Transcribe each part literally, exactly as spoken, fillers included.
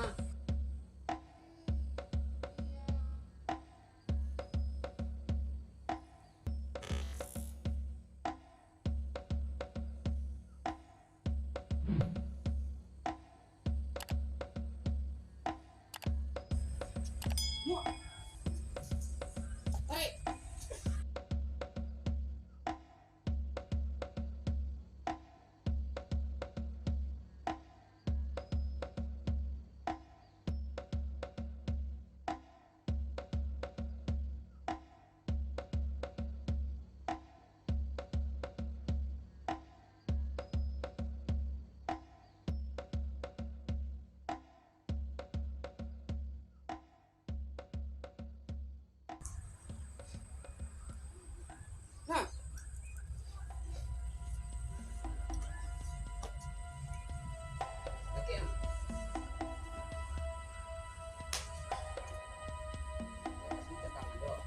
Nah. Oke. Kasih ke tangan dulu.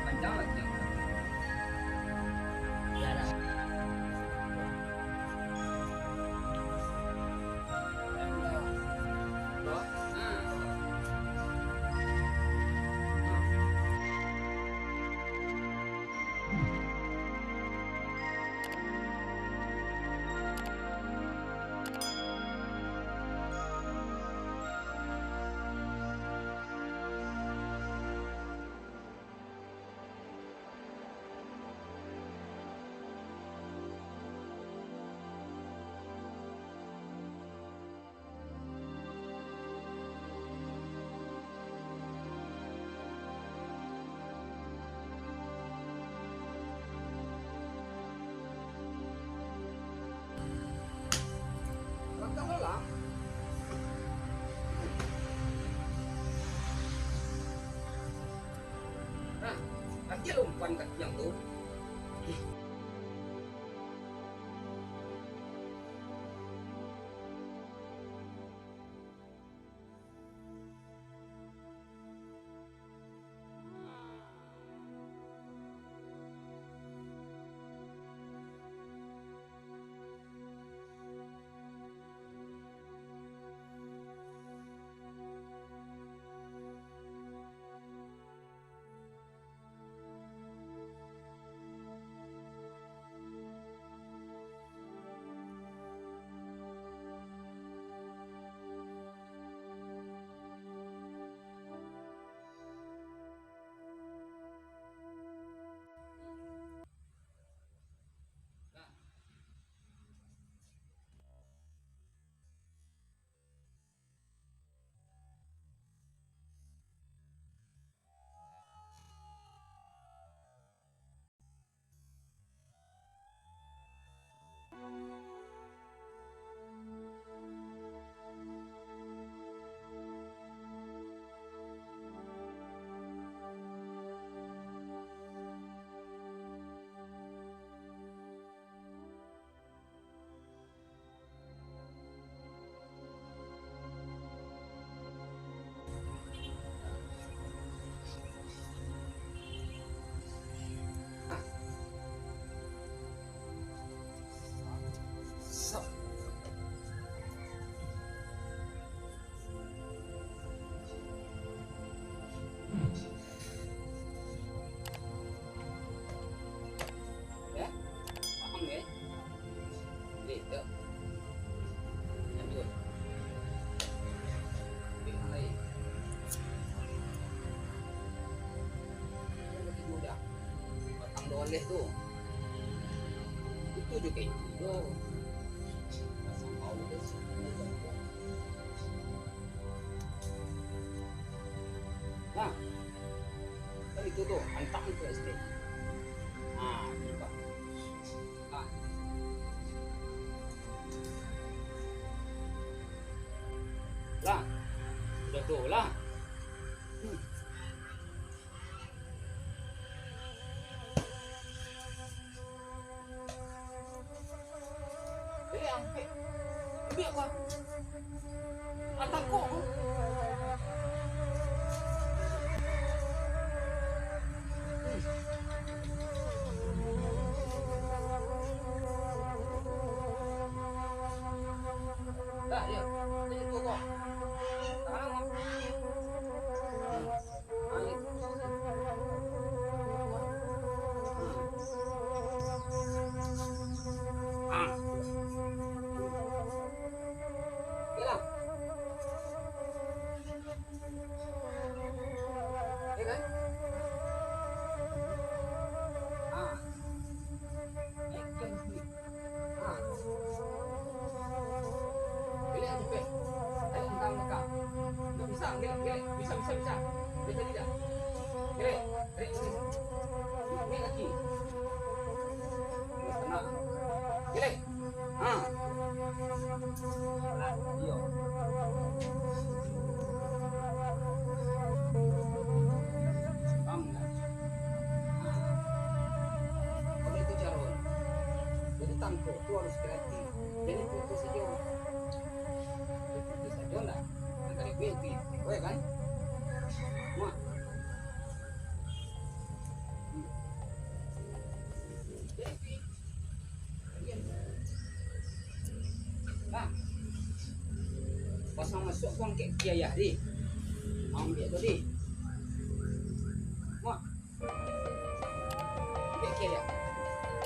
Angkat ke tiang, sampai ke tiang. Nah. Hmm. Nah, nanti lo umpan ka tiang tu. Boleh tu. Itu juga itu. Pasang bau dari situ. Nah, kan itu tu, hantam tu S T. Nah, itu, Pak. Nah. Lah. Udah tu lah. Hmm. Eh, ambiak. Ambiak, Bang. Atang kok, Bang. Hmm. Dah, ya. Ini kok, Bang. Tahan, Bang. Gelek, gelek. Tarik tangan belakang. Bisa, gelek, gelek. Bisa, bisa, bisa. Boleh jadi dah. Gelek, tarik sini. Naik kaki. Tenang. Gelek. Ha. Iyo. Paham ndak? Ha. Kalau itu caro. Jadi tangko tu harus kreatif. Jadi foto sajo. Foto sajo lah. Angkali kuih, kuih. Kuih kan? Muah. Nah, pas masuak ko angkek kaki ayah, di. Ambiak tu, di. Muah. Ambiak kaki ayah.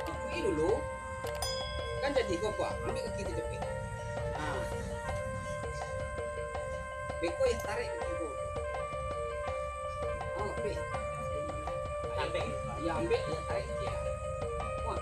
Ikuik dulu. Kan jadi ko, Pak. Ambiak kaki tu capek. Nah. Beko yo tarek kaki ko. Oh, bek. Ambek. Yo, ambek, yo tarek kaki. Wah.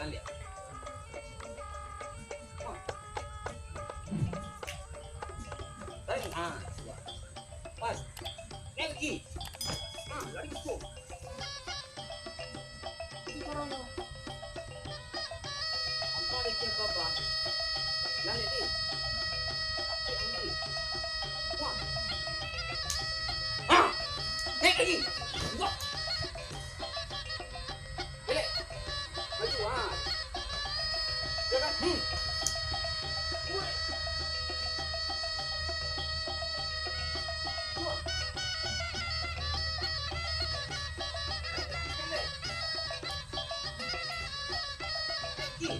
Baliak. Tarik. Ah, sudah. Pas. Naik lagi. Ah, lari ke situ. Itu caranya. Apa lagi apa? Baliak, di. Wah. Ah! Naik lagi. Wah. Belek. Maju, ah. Ya kan? Hmm. Woi. Wah. Belek. Naik lagi.